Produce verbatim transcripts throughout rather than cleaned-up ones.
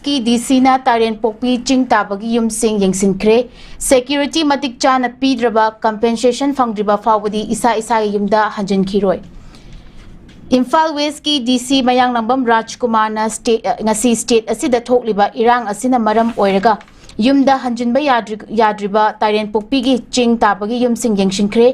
ꯀꯤ ꯗꯤ ꯁꯤꯅ ꯇꯥꯏꯔꯦꯟꯄꯣꯛꯄꯤ ꯆꯤꯡ ꯇꯥꯕꯒꯤ ꯌꯨꯝꯁꯤꯡ ꯌꯦꯡꯁꯤꯟꯈ꯭ꯔꯦ꯫ ꯁꯦꯀ꯭ꯌꯨꯔꯤꯇꯤ ꯃꯇꯤꯛ ꯆꯥꯅ ꯄꯤꯗ꯭ꯔꯕ, ꯀꯝꯄꯦꯟꯁꯦꯁꯟ ꯐꯪꯗ꯭ꯔꯤꯕ ꯐꯥꯎꯕꯗꯤ ꯏꯁꯥ ꯏꯁꯥꯒꯤ ꯌꯨꯝꯗ ꯍꯟꯖꯤꯟꯈꯤꯔꯣꯏ꯫ ꯏꯝꯐꯥꯜ ꯋꯦꯁꯀꯤ ꯗꯤ ꯁꯤ ꯃꯌꯥꯡꯂꯥꯡꯕꯝ ꯔꯥꯖꯀꯨꯃꯥꯔꯅ ꯁ꯭ꯇꯦ-, ꯑ, ꯉꯁꯤ ꯁ꯭ꯇꯦꯠ ꯑꯁꯤꯗ ꯊꯣꯛꯂꯤꯕ ꯏꯔꯥꯡ ꯑꯁꯤꯅ ꯃꯔꯝ ꯑꯣꯏꯔꯒ ꯌꯨꯝꯗ ꯍꯟꯖꯤꯟꯕ ꯌꯥꯗ꯭ꯔꯤ-, ꯌꯥꯗ꯭ꯔꯤꯕ ꯇꯥꯏꯔꯦꯟꯄꯣꯛꯄꯤꯒꯤ ꯆꯤꯡ ꯇꯥꯕꯒꯤ ꯌꯨꯝꯁꯤꯡ ꯌꯦꯡꯁꯤꯟꯈ꯭ꯔꯦ꯫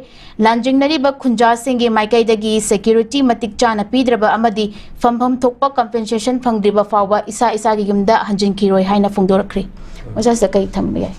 ꯂꯥꯟꯖꯦꯡꯅꯔꯤꯕ ꯈꯨꯟꯖꯥꯁꯤꯡꯒꯤ ꯃꯥꯏꯀꯩꯗꯒꯤ ꯁꯦꯀ꯭ꯌꯨꯔꯤꯇꯤ ꯃꯇꯤꯛ ꯆꯥꯅ ꯄꯤꯗ꯭ꯔꯕ ꯑꯃꯗꯤ ꯐꯝꯐꯝ ꯊꯣꯛꯄ ꯀꯝꯄꯦꯟꯁꯦꯁꯟ ꯐꯪꯗ꯭ꯔꯤꯕ ꯐꯥꯎꯕ ꯏꯁꯥ ꯏꯁꯥꯒꯤ ꯌꯨꯝꯗ ꯍꯟꯖꯤꯟꯈꯤꯔꯣꯏ ꯍꯥꯏꯅ ꯐꯣꯡꯗꯣꯔꯛꯈ꯭ꯔꯦ꯫ ꯑꯣꯖꯥꯁꯤꯗ ꯀꯔꯤ ꯊꯝꯕ ꯌꯥꯏ?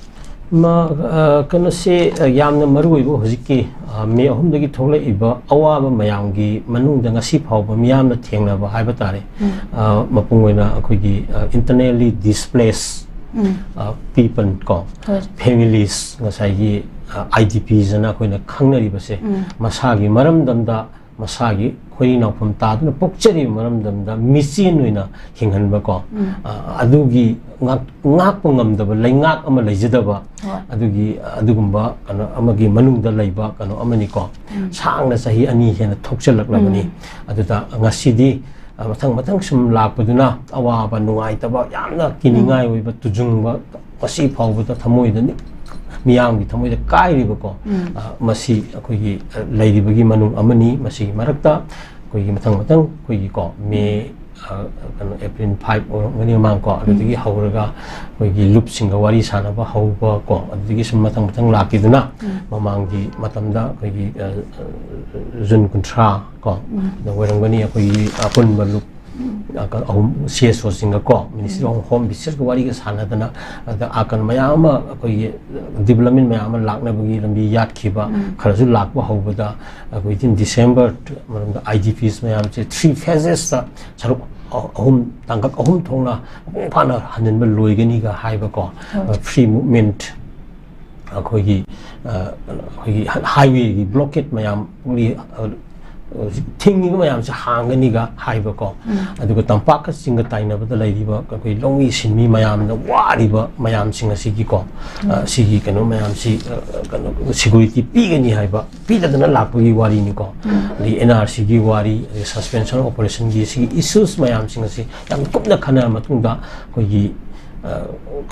ꯃ-, ꯑ, ꯀꯩꯅꯣꯁꯦ, ꯑ, ꯌꯥꯝꯅ ꯃꯔꯨ ꯑꯣꯏꯕ ꯍꯧꯖꯤꯛꯀꯤ, ꯑ, ꯃꯦ ꯑꯍꯨꯝꯗꯒꯤ ꯊꯣꯛꯂꯛꯏꯕ ꯑꯋꯥꯕ ꯃꯌꯥꯝꯒꯤ ꯃꯅꯨꯡꯗ ꯉꯁꯤ ꯐꯥꯎꯕ ꯃꯤꯌꯥꯝꯅ ꯊꯦꯡꯅꯕ ꯍꯥꯏꯕ ꯇꯥꯔꯦ꯫ ꯎꯝ꯫ ꯑ, ꯃꯄꯨꯡ ꯑꯣꯏꯅ ꯑꯩꯈꯣꯏꯒꯤ, ꯑ, internally displaced, ꯎꯝ꯫ ꯑ, people ꯀꯣ, ꯍꯣꯏ꯫ Families, ꯉꯁꯥꯏꯒꯤ, ꯑ, ꯑꯥꯏ ꯗꯤ ꯄꯤꯁ ꯑꯅ ꯑꯩꯈꯣꯏꯅ ꯈꯪꯅꯔꯤꯕꯁꯦ, ꯎꯝ꯫ ꯃꯁꯥꯒꯤ ꯃꯔꯝꯗꯝꯗ ꯃꯁꯥꯒꯤ ꯈꯣꯏꯔꯤ ꯅꯥꯎꯐꯝ ꯇꯥꯗꯨꯅ ꯄꯣꯛꯆꯔꯤꯕ ꯃꯔꯝꯗꯝꯗ ꯃꯤꯆꯦꯟ ꯑꯣꯏꯅ ꯍꯤꯡꯍꯟꯕꯀꯣ, ꯎꯝ꯫ ꯑ, ꯑꯗꯨꯒꯤ ꯉꯥꯛ-, ꯉꯥꯛꯄ ꯉꯝꯗꯕ ꯂꯩꯉꯥꯛ ꯑꯃ ꯂꯩꯖꯗꯕ, ꯍꯣꯏ꯫ ꯑꯗꯨꯒꯤ, ꯑꯗꯨꯒꯨꯝꯕ ꯀꯩꯅꯣ ꯑꯃꯒꯤ ꯃꯅꯨꯡꯗ ꯂꯩꯕ ꯀꯩꯅꯣ ꯑꯃꯅꯤꯀꯣ꯫ ꯎꯝ꯫ ꯁꯥꯡꯅ ꯆꯍꯤ ꯑꯅꯤ ꯍꯦꯟꯅ ꯊꯣꯛꯆꯜꯂꯛꯂꯕꯅꯤ꯫ ꯎꯝ꯫ ꯑꯗꯨꯗ ꯉꯁꯤꯗꯤ, ꯑ, ꯃꯊꯪ ꯃꯊꯪ ꯁꯨꯝ ꯂꯥꯛꯄꯗꯨꯅ ꯑꯋꯥꯕ, ꯅꯨꯡꯉꯥꯏꯇꯕ, ꯌꯥꯝꯅ ꯀꯤꯅꯤꯡꯉꯥꯏ ꯎꯝ꯫ ꯑꯣꯏꯕ, ꯇꯨꯖꯨꯡꯕ, ꯉꯁꯤ ꯐꯥꯎꯕꯗ ꯊꯃꯣꯏꯗ ꯅꯤꯛ-, ꯃꯤꯌꯥꯝꯒꯤ ꯊꯃꯣꯏꯗ ꯀꯥꯏꯔꯤꯕꯀꯣ, ꯎꯝ꯫ ꯑ, ꯃꯁꯤ ꯑꯩꯈꯣꯏꯒꯤ, ꯑ, ꯂꯩꯔꯤꯕꯒꯤ ꯃꯅꯨꯡ ꯑꯃꯅꯤ꯫ ꯃꯁꯤꯒꯤ ꯃꯔꯛꯇ ꯑꯩꯈꯣꯏꯒꯤ ꯃꯊꯪ ꯃꯊꯪ ꯑꯩꯈꯣꯏꯒꯤꯀꯣ, ꯃꯦ, ꯎꯝ꯫ ꯑ, ꯀꯩꯅꯣ, ꯑꯦꯄ꯭ꯔꯤꯜ ꯐꯥꯏꯚ ꯑꯣꯏꯔꯝꯒꯅꯤ ꯃꯃꯥꯡꯀꯣ, ꯎꯝ꯫ ꯑꯗꯨꯗꯒꯤ ꯍꯧꯔꯒ ꯑꯩꯈꯣꯏꯒꯤ ꯂꯨꯞꯁꯤꯡꯒ ꯋꯥꯔꯤ ꯁꯥꯟꯅꯕ ꯍꯧꯕꯀꯣ, ꯑꯗꯨꯗꯒꯤ ꯁꯨꯝ ꯃꯊꯪ ꯃꯊꯪ ꯂꯥꯛꯈꯤꯗꯨꯅ ꯎꯝ꯫ ꯃꯃꯥꯡꯒꯤ ꯃꯇꯝꯗ ꯑꯩꯈꯣꯏꯒꯤ, ꯑ, ꯑ, ꯖꯨꯟ ꯀꯨꯟꯊ꯭ꯔꯥ ꯀꯣ, ꯎꯝ꯫ ꯑꯗ ꯑꯣꯏꯔꯝꯒꯅꯤ ꯑꯩꯈꯣꯏꯒꯤ ꯑꯄꯨꯟꯕ ꯂꯨꯞ ꯎꯝ꯫ ꯑ, ꯀ-, ꯑꯍꯨꯝ, C S ꯑꯣꯁꯤꯡꯒꯀꯣ, Ministry um. of Home Visitors ꯒ ꯋꯥꯔꯤꯒ ꯁꯥꯟꯅꯗꯅ, ꯑꯗ ꯑꯥꯀꯟ ꯃꯌꯥꯝ ꯑꯃ ꯑꯩꯈꯣꯏꯒꯤ development ꯃꯌꯥꯝ ꯑꯃ ꯂꯥꯛꯅꯕꯒꯤ ꯂꯝꯕꯤ ꯌꯥꯠꯈꯤꯕ ꯎꯝ꯫ ꯈꯔꯁꯨ ꯂꯥꯛꯄ ꯍꯧꯕꯗ, ꯑꯩꯈꯣꯏ within December ꯃꯅꯨꯡꯗ ꯑꯥꯏ ꯗꯤ ꯄꯤꯁ ꯃꯌꯥꯝꯁꯦ three phases ꯇ ꯁꯔꯨꯛ ꯑ-, ꯑꯍꯨꯝ, ꯇꯥꯡꯀꯛ ꯑꯍꯨꯝ ꯊꯣꯛꯅ ꯃꯄꯨꯡ ꯐꯥꯅ ꯍꯟꯖꯤꯟꯕ ꯂꯣꯏꯒꯅꯤꯒ ꯍꯥꯏꯕꯀꯣ꯫ ꯍꯣꯏ꯫ ꯑ, free movement ꯑꯩꯈꯣꯏꯒꯤ, ꯑ, ꯑꯩꯈꯣꯏꯒꯤ ꯍ-, highway ꯒꯤ blockade ꯃꯌꯥꯝ ꯄꯨꯛꯂꯤ, ꯑ, ꯍꯧꯖꯤꯛ ꯊꯤꯡꯉꯤꯕ ꯃꯌꯥꯝꯁꯦ ꯍꯥꯡꯒꯅꯤꯒ ꯍꯥꯏꯕꯀꯣ꯫ ꯑꯗꯨꯒ ꯇꯝꯄꯥꯛꯀ ꯆꯤꯡꯒ ꯇꯥꯏꯅꯕꯗ ꯂꯩꯔꯤꯕ ꯑꯩꯈꯣꯏ ꯂꯧꯃꯤ ꯁꯤꯟꯃꯤ ꯃꯌꯥꯝꯅ ꯋꯥꯔꯤꯕ ꯃꯌꯥꯝꯁꯤꯡ ꯑꯁꯤꯒꯤꯀꯣ, ꯑ, ꯁꯤꯒꯤ ꯀꯩꯅꯣ ꯃꯌꯥꯝꯁꯤ, ꯑ, ꯀꯩꯅꯣ, ꯁꯦꯀ꯭ꯌꯨꯔꯤꯇꯤ ꯄꯤꯒꯅꯤ ꯍꯥꯏꯕ, ꯄꯤꯗꯗꯅ ꯂꯥꯛꯄꯒꯤ ꯋꯥꯔꯤꯅꯤꯀꯣ꯫ ꯑꯗꯒꯤ ꯑꯦꯟ ꯑꯥꯔ ꯁꯤꯒꯤ ꯋꯥꯔꯤ, ꯑꯗꯒꯤ ꯁꯁꯄꯦꯟꯁꯟ ꯑꯣꯄꯔꯦꯁꯟꯒꯤ ꯁꯤꯒꯤ ꯏꯁꯨꯁ ꯃꯌꯥꯝꯁꯤꯡ ꯑꯁꯤ ꯌꯥꯝ ꯀꯨꯞꯅ ꯈꯟꯅꯔ ꯃꯇꯨꯡꯗ ꯑꯩꯈꯣꯏꯒꯤ, ꯑ,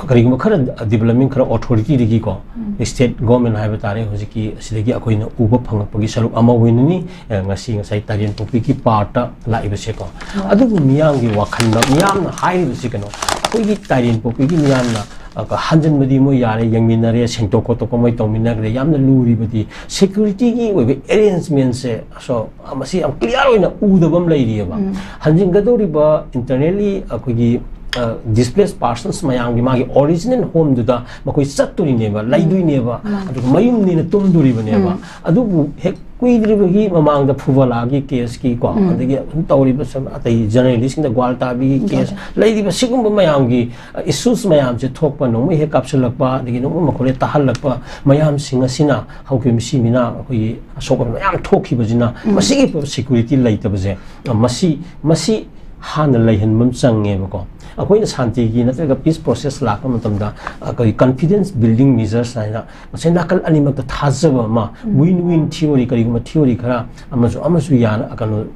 ꯀꯔꯤꯒꯨꯝꯕ ꯈꯔ ꯗꯤꯕꯂꯞꯃꯦꯟ ꯈꯔ ꯑꯣꯊꯣꯔꯤꯇꯤꯗꯒꯤꯀꯣ, ꯁ꯭ꯇꯦꯠ ꯒꯣꯔꯃꯦꯟ ꯍꯥꯏꯕ ꯇꯥꯔꯦ, ꯍꯧꯖꯤꯛꯀꯤ ꯑꯁꯤꯗꯒꯤ ꯑꯩꯈꯣꯏꯅ ꯎꯕ ꯐꯪꯉꯛꯄꯒꯤ ꯁꯔꯨꯛ ꯑꯃ ꯑꯣꯏꯅꯅꯤ, ꯑ, ꯉꯁꯤ ꯉꯁꯥꯏ ꯇꯥꯏꯔꯦꯟꯄꯣꯛꯄꯤꯒꯤ ꯄꯥꯔꯠꯇ ꯂꯥꯛꯏꯕꯁꯦꯀꯣ꯫ ꯑꯗꯨꯕꯨ ꯃꯤꯌꯥꯝꯒꯤ ꯋꯥꯈꯜꯗ ꯃꯤꯌꯥꯝꯅ ꯍꯥꯏꯔꯤꯕꯁꯤ ꯀꯩꯅꯣ, ꯑꯩꯈꯣꯏꯒꯤ ꯇꯥꯏꯔꯦꯟꯄꯣꯛꯄꯤꯒꯤ ꯃꯤꯌꯥꯝꯅ, ꯑ, ꯍꯟꯖꯤꯟꯕꯗꯤ ꯃꯣꯏ ꯌꯥꯔꯦ, ꯌꯦꯡꯃꯤꯟꯅꯔꯦ, ꯁꯦꯡꯗꯣꯛ ꯈꯣꯠꯇꯣꯛꯄ ꯃꯣꯏ ꯇꯧꯃꯤꯟꯅꯈ꯭ꯔꯦ, ꯌꯥꯝꯅ ꯂꯨꯔꯤꯕꯗꯤ ꯁꯦꯀ꯭ꯌꯨꯔꯤꯇꯤꯒꯤ ꯑꯣꯏꯕ ꯑꯦꯔꯦꯟꯖꯃꯦꯟꯁꯦ꯫ So, ꯃꯁꯤ ꯌꯥꯝ ꯀ꯭ꯂꯤꯌꯥꯔ ꯑꯣꯏꯅ ꯎꯗꯕ ꯑꯃ ꯂꯩꯔꯤꯑꯕ꯫ ꯍꯟꯖꯤꯟꯒꯗꯧꯔꯤꯕ ꯏꯟꯇꯔꯅꯦꯜꯂꯤ ꯑꯩꯈꯣꯏꯒꯤ, ꯑ, ꯗꯤꯁꯄ꯭ꯂꯦꯁ ꯄꯥꯔꯁꯟꯁ ꯃꯌꯥꯝꯒꯤ ꯃꯥꯒꯤ ꯑꯣꯔꯤꯖꯤꯅꯦꯜ ꯍꯣꯝꯗꯨꯗ ꯃꯈꯣꯏ ꯆꯠꯇꯣꯔꯤꯅꯦꯕ, ꯂꯩꯗꯣꯏꯅꯦꯕ, ꯑꯗꯨꯒ ꯃꯌꯨꯝꯅꯤꯅ ꯇꯨꯝꯗꯣꯔꯤꯕꯅꯦꯕ꯫ ꯑꯗꯨꯕꯨ ꯍꯦꯛ ꯀꯨꯏꯗ꯭ꯔꯤꯕꯒꯤ ꯃꯃꯥꯡꯗ ꯐꯨꯕꯂꯥꯒꯤ ꯀꯦꯁꯀꯤ ꯀꯣ, ꯑꯗꯒꯤ ꯑꯗꯨꯝ ꯇꯧꯔꯤꯕ ꯁꯨꯝ ꯑꯇꯩ ꯖꯔꯅꯦꯂꯤꯁꯁꯤꯡꯗ ꯒ꯭ꯋꯥꯜ ꯇꯥꯕꯤꯒꯤ ꯀꯦꯁ, ꯂꯩꯔꯤꯕ ꯁꯤꯒꯨꯝꯕ ꯃꯌꯥꯝꯒꯤ, ꯑ, ꯏꯁꯨꯁ ꯃꯌꯥꯝꯁꯦ ꯊꯣꯛꯄ, ꯅꯣꯡꯃꯩ ꯍꯦꯛ ꯀꯥꯞꯁꯤꯜꯂꯛꯄ, ꯑꯗꯒꯤ ꯅꯣꯡꯃꯩ ꯃꯈꯣꯟ ꯍꯦꯛ ꯇꯥꯍꯜꯂꯛꯄ ꯃꯌꯥꯝꯁꯤꯡ ꯑꯁꯤꯅ ꯍꯧꯈꯤꯕ ꯃꯤꯁꯤ ꯃꯤꯅꯥ ꯑꯩꯈꯣꯏꯒꯤ ꯑꯁꯣꯛ ꯑꯄꯟ ꯃꯌꯥꯝ ꯊꯣꯛꯈꯤꯕꯁꯤꯅ, ꯃꯁꯤꯒꯤ ꯁꯦꯀ꯭ꯌꯨꯔꯤꯇꯤ ꯂꯩꯇꯕꯁꯦ, ꯑ, ꯃꯁꯤ, ꯃꯁꯤ ꯍꯥꯟꯅ ꯂꯩꯍꯟꯕ ꯑꯃ ꯆꯪꯉꯦꯕꯀꯣ꯫ ꯑꯩꯈꯣꯏꯅ ꯁꯥꯟꯇꯤꯒꯤ ꯅꯠꯇ꯭ꯔꯒ ꯄꯤꯁ ꯄ꯭ꯔꯣꯁꯦꯁ ꯂꯥꯛꯄ ꯃꯇꯝꯗ, ꯑꯩꯈꯣꯏ ꯀꯟꯐꯤꯗꯦꯟꯁ ꯕꯤꯜꯗꯤꯡ ꯃꯤꯖꯔꯁ ꯍꯥꯏꯅ ꯃꯁꯤ ꯅꯥꯀꯜ ꯑꯅꯤꯃꯛꯇ ꯊꯥꯖꯕ ꯑꯃ, ꯋꯤꯟ ꯋꯤꯟ ꯊꯤꯑꯣꯔꯤ, ꯀꯔꯤꯒꯨꯝꯕ ꯊꯤꯑꯣꯔꯤ ꯈꯔ ꯑꯃꯁꯨ, ꯑꯃꯁꯨ ꯌꯥꯅ, ꯀꯩꯅꯣ,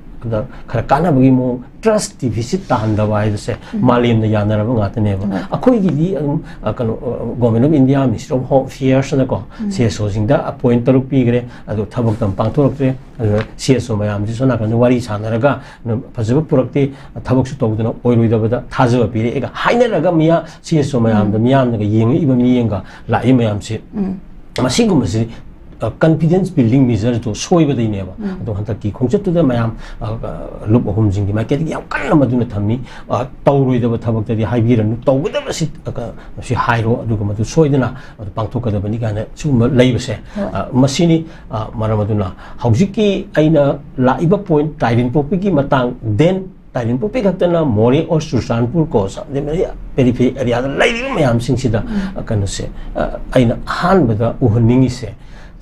ꯈꯔ ꯀꯥꯟꯅꯕꯒꯤ ꯃꯑꯣꯡ, ꯇ꯭ꯔꯁ ꯗꯤꯐꯤꯁꯤꯠ ꯇꯥꯍꯟꯗꯕ ꯍꯥꯏꯕꯁꯦ ꯃꯥꯂꯦꯝꯅ ꯌꯥꯅꯔꯕ ꯉꯥꯛꯇꯅꯦꯕ꯫ ꯑꯩꯈꯣꯏꯒꯤꯗꯤ ꯑꯗꯨꯝ, ꯑ, ꯀꯩꯅꯣ, ꯑ, government of India, ministry of home ꯑꯦꯐꯤꯌꯔꯁꯅꯀꯣ, ꯁꯤ ꯑꯦꯁ ꯑꯣꯁꯤꯡꯗ ꯑꯄꯣꯏꯟ ꯇꯔꯨꯛ ꯄꯤꯈ꯭ꯔꯦ, ꯑꯗꯣ ꯊꯕꯛꯇ ꯑꯃ ꯄꯥꯡꯊꯣꯔꯛꯇ꯭ꯔꯦ꯫ ꯑꯗꯨꯅ ꯁꯤ ꯑꯦꯁ ꯑꯣ ꯃꯌꯥꯝꯁꯤ ꯁꯣꯝ ꯅꯥꯀꯟꯗ ꯋꯥꯔꯤ ꯁꯥꯟꯅꯔꯒ ꯑꯗꯨꯝ ꯐꯖꯕ ꯄꯨꯔꯛꯇꯦ, ꯊꯕꯛꯁꯨ ꯇꯧꯗꯅ ꯑꯣꯏꯔꯣꯏꯗꯕꯗ ꯊꯥꯖꯕ ꯄꯤꯔꯛꯑꯦꯒ ꯍꯥꯏꯅꯔꯒ ꯃꯤꯌꯥ-, ꯁꯤ ꯑꯦꯁ ꯑꯣ ꯃꯌꯥꯝꯗ, ꯃꯤꯌꯥꯝꯅꯒ ꯌꯦꯡꯉꯛꯏꯕ ꯃꯤꯠꯌꯦꯡꯒ ꯂꯥꯛꯏ ꯃꯌꯥꯝꯁꯤ, ꯃꯁꯤꯒꯨꯝꯕꯁꯤ, ꯑ, ꯀꯟꯐꯤꯗꯦꯟꯁ ꯕꯤꯜꯗꯤꯡ ꯃꯤꯖꯔꯗꯣ ꯁꯣꯏꯕꯗꯩꯅꯦꯕ꯫ ꯑꯗꯣ ꯍꯟꯗꯛꯀꯤ ꯈꯣꯡꯆꯠꯇꯨꯗ ꯃꯌꯥꯝ, ꯑ, ꯑ, ꯂꯨꯞ ꯑꯍꯨꯝꯁꯤꯡꯒꯤ ꯃꯥꯏꯀꯩꯗꯒꯤ ꯌꯥꯝ ꯀꯟꯅ ꯃꯗꯨꯅ ꯊꯝꯃꯤ꯫ ꯑ, ꯇꯧꯔꯣꯏꯗꯕ ꯊꯕꯛꯇꯗꯤ ꯍꯥꯏꯕꯤꯔꯅꯨ, ꯇꯧꯒꯗꯕꯁꯤ, ꯑ, ꯁꯤ ꯍꯥꯏꯔꯣ, ꯑꯗꯨꯒ ꯃꯗꯨ ꯁꯣꯏꯗꯅ ꯑꯗꯨ ꯄꯥꯡꯊꯣꯛꯀꯗꯕꯅꯤ ꯀꯥꯏꯅ ꯁꯤꯒꯨꯝꯕ ꯂꯩꯕꯁꯦ, ꯑ, ꯃꯁꯤꯅꯤ꯫ ꯑ, ꯃꯔꯝ ꯑꯗꯨꯅ ꯍꯧꯖꯤꯛꯀꯤ ꯑꯩꯅ ꯂꯥꯛꯏꯕ ꯄꯣꯏꯟꯠ ꯇꯥꯏꯔꯦꯟꯄꯣꯛꯄꯤꯒꯤ ꯃꯇꯥꯡ, ꯗꯦꯟ ꯇꯥꯏꯔꯦꯟꯄꯣꯛꯄꯤ ꯈꯛꯇꯅ ꯃꯣꯔꯦ ꯑꯣꯔ ꯆꯨꯔꯆꯥꯟꯄꯨꯔ ꯀꯣ, ꯁ-, ꯑꯗꯩ ꯃꯔꯤ ꯄꯦꯔꯤꯐꯦꯔꯤ ꯑꯦꯔꯤꯌꯥꯗ ꯂꯩꯔꯤꯕ ꯃꯌꯥꯝꯁꯤꯡꯁꯤꯗ, ꯑ, ꯀꯩꯅꯣꯁꯦ, ꯑ, ꯑꯩꯅ ꯑꯍꯥꯟꯕꯗ ꯎꯍꯟꯅꯤꯡꯉꯤꯁꯦ,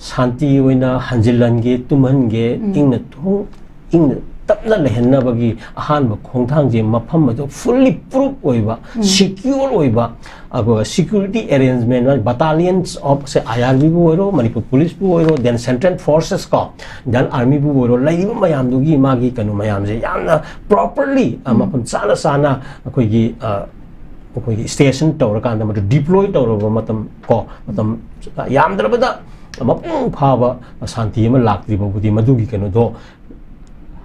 ꯁꯥꯟꯇꯤ ꯑꯣꯏꯅ ꯍꯟꯖꯤꯜꯍꯟꯒꯦ, ꯇꯨꯝꯍꯟꯒꯦ, ꯏꯪꯅ ꯊꯣꯡ ꯏꯪꯅ ꯇꯞꯅ ꯂꯩꯍꯟꯅꯕꯒꯤ ꯑꯍꯥꯟꯕ ꯈꯣꯡꯊꯥꯡꯁꯦ ꯃꯐꯝ ꯑꯗꯨ fully proof ꯑꯣꯏꯕ, secure ꯑꯣꯏꯕ, ꯑꯗꯨꯒ security arrangement, battalions of, say, I R B ꯕꯨ ꯑꯣꯏꯔꯣ, ꯃꯅꯤꯄꯨꯔ ꯄꯨꯂꯤꯁꯄꯨ ꯑꯣꯏꯔꯣ, then central forces ꯀꯣ, then army ꯕꯨ ꯑꯣꯏꯔꯣ, ꯂꯩꯔꯤꯕ ꯃꯌꯥꯝꯗꯨꯒꯤ ꯃꯥꯒꯤ ꯀꯩꯅꯣ ꯃꯌꯥꯝꯁꯦ ꯌꯥꯝꯅ properly, ꯑ, ꯃꯐꯝ ꯆꯥꯅ ꯆꯥꯅ ꯑꯩꯈꯣꯏꯒꯤ, ꯑ, ꯑꯩꯈꯣꯏꯒꯤ station ꯇꯧꯔꯀꯥꯟꯗ, ꯃꯗꯨ deploy ꯇꯧꯔꯕ ꯃꯇꯝ ꯀꯣ, ꯃꯇꯝ ꯌꯥꯝꯗ꯭ꯔꯕꯗ ꯃꯄꯨꯡ ꯐꯥꯕ ꯁꯥꯟꯇꯤ ꯑꯃ ꯂꯥꯛꯇ꯭ꯔꯤ ꯐꯥꯎꯕꯗꯤ ꯃꯗꯨꯒꯤ ꯀꯩꯅꯣꯗꯣ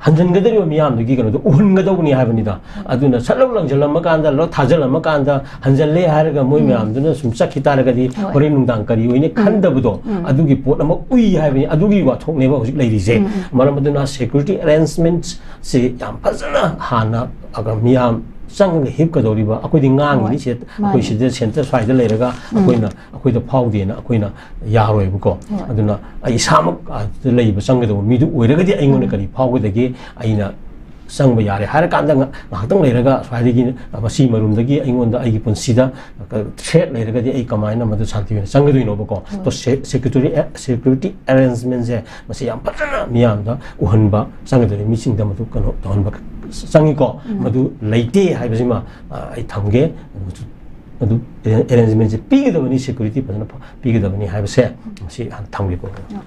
ꯍꯟꯖꯤꯟꯒꯗꯧꯔꯤꯕ ꯃꯤꯌꯥꯝꯗꯨꯒꯤ ꯀꯩꯅꯣꯗꯣ ꯎꯍꯟꯒꯗꯧꯕꯅꯤ ꯍꯥꯏꯕꯅꯤꯗ꯫ ꯑꯗꯨꯅ ꯁꯠ ꯂꯧ ꯂꯪꯁꯤꯜꯂꯝꯃꯀꯥꯟꯗ, ꯂꯣ ꯊꯥꯖꯤꯜꯂꯝꯃꯀꯥꯟꯗ, ꯍꯟꯖꯤꯜꯂꯦ ꯍꯥꯏꯔꯒ ꯃꯣꯏ ꯃꯌꯥꯝꯗꯨꯅ ꯁꯨꯝ ꯆꯠꯈꯤ ꯇꯥꯔꯒꯗꯤ ꯍꯣꯏ꯫ ꯍꯣꯔꯦꯟ ꯅꯨꯡꯗꯥꯡ ꯀꯔꯤ ꯑꯣꯏꯅꯤ ꯈꯟꯗꯕꯗꯣ, ꯑꯗꯨꯒꯤ ꯄꯣꯠ ꯑꯃ ꯎꯏ ꯍꯥꯏꯕꯅꯤ꯫ ꯑꯗꯨꯒꯤ ꯋꯥꯊꯣꯛꯅꯦꯕ ꯍꯧꯖꯤꯛ ꯂꯩꯔꯤꯁꯦ꯫ ꯃꯔꯝ ꯑꯗꯨꯅ security arrangements ꯁꯤ ꯌꯥꯝ ꯐꯖꯅ ꯍꯥꯟꯅ ꯑꯒ ꯃꯤꯌꯥꯝ ꯆꯪꯉꯒ ꯍꯤꯞꯀꯗꯧꯔꯤꯕ, ꯑꯩꯈꯣꯏꯗꯤ ꯉꯥꯡꯉꯤꯅꯤ ꯍꯣꯏ꯫ ꯁꯤꯗ, ꯑꯩꯈꯣꯏ ꯃꯥꯅꯤ꯫ ꯁꯤꯗ center ꯁ꯭ꯋꯥꯏꯗ ꯂꯩꯔꯒ ꯑꯩꯈꯣꯏꯅ, ꯑꯩꯈꯣꯏꯗ ꯐꯥꯎꯗꯦꯅ ꯑꯩꯈꯣꯏꯅ ꯌꯥꯔꯣꯏꯕꯀꯣ꯫ ꯍꯣꯏ꯫ ꯑꯗꯨꯅ ꯑꯩ ꯏꯁꯥꯃꯛ ꯑꯗꯨꯗ ꯂꯩꯕ ꯆꯪꯒꯗꯧꯕ ꯃꯤꯗꯨ ꯑꯣꯏꯔꯒꯗꯤ ꯑꯩꯉꯣꯟꯗ ꯀꯔꯤ ꯐꯥꯎꯒꯗꯒꯦ? ꯑꯩꯅ ꯆꯪꯕ ꯌꯥꯔꯦ ꯍꯥꯏꯔꯀꯥꯟꯗ ꯉ-, ꯉꯥꯏꯍꯥꯛꯇꯪ ꯂꯩꯔꯒ ꯁ꯭ꯋꯥꯏꯗꯒꯤ, ꯑ, ꯃꯁꯤ ꯃꯔꯨꯝꯗꯒꯤ ꯑꯩꯉꯣꯟꯗ ꯑꯩꯒꯤ ꯄꯨꯟꯁꯤꯗ, ꯑ, threat ꯂꯩꯔꯒꯗꯤ ꯑꯩ ꯀꯃꯥꯏꯅ ꯃꯗꯨ ꯁꯥꯟꯇꯤ ꯑꯣꯏꯅ ꯆꯪꯒꯗꯣꯏꯅꯣꯕꯀꯣ? ꯍꯣꯏ꯫ ꯇꯣ ꯁꯦ-, security, ꯑ, security arrangement ꯁꯦ ꯃꯁꯤ ꯌꯥꯝ ꯐꯖꯅ ꯃꯤꯌꯥꯝꯗ ꯎꯍꯟꯕ ꯆꯪꯒꯗꯣꯏꯅꯤ, ꯃꯤꯁꯤꯡꯗ ꯃꯗꯨ ꯀꯩꯅꯣ ꯇꯧꯍꯟꯕ ꯆꯪꯉꯤꯀꯣ꯫ ꯃꯗꯨ ꯂꯩꯇꯦ ꯍꯥꯏꯕꯁꯤꯃ, ꯑ, ꯑꯩ ꯊꯝꯒꯦ꯫ ꯃꯗꯨ arrangement ꯁꯦ ꯄꯤꯒꯗꯕꯅꯤ, security ꯐꯖꯅ ꯐ-, ꯄꯤꯒꯗꯕꯅꯤ ꯍꯥꯏꯕꯁꯦ ꯃꯁꯤ ꯍꯥꯟꯅ ꯊꯝꯒꯦꯀꯣ꯫ ꯑꯣꯖꯥ,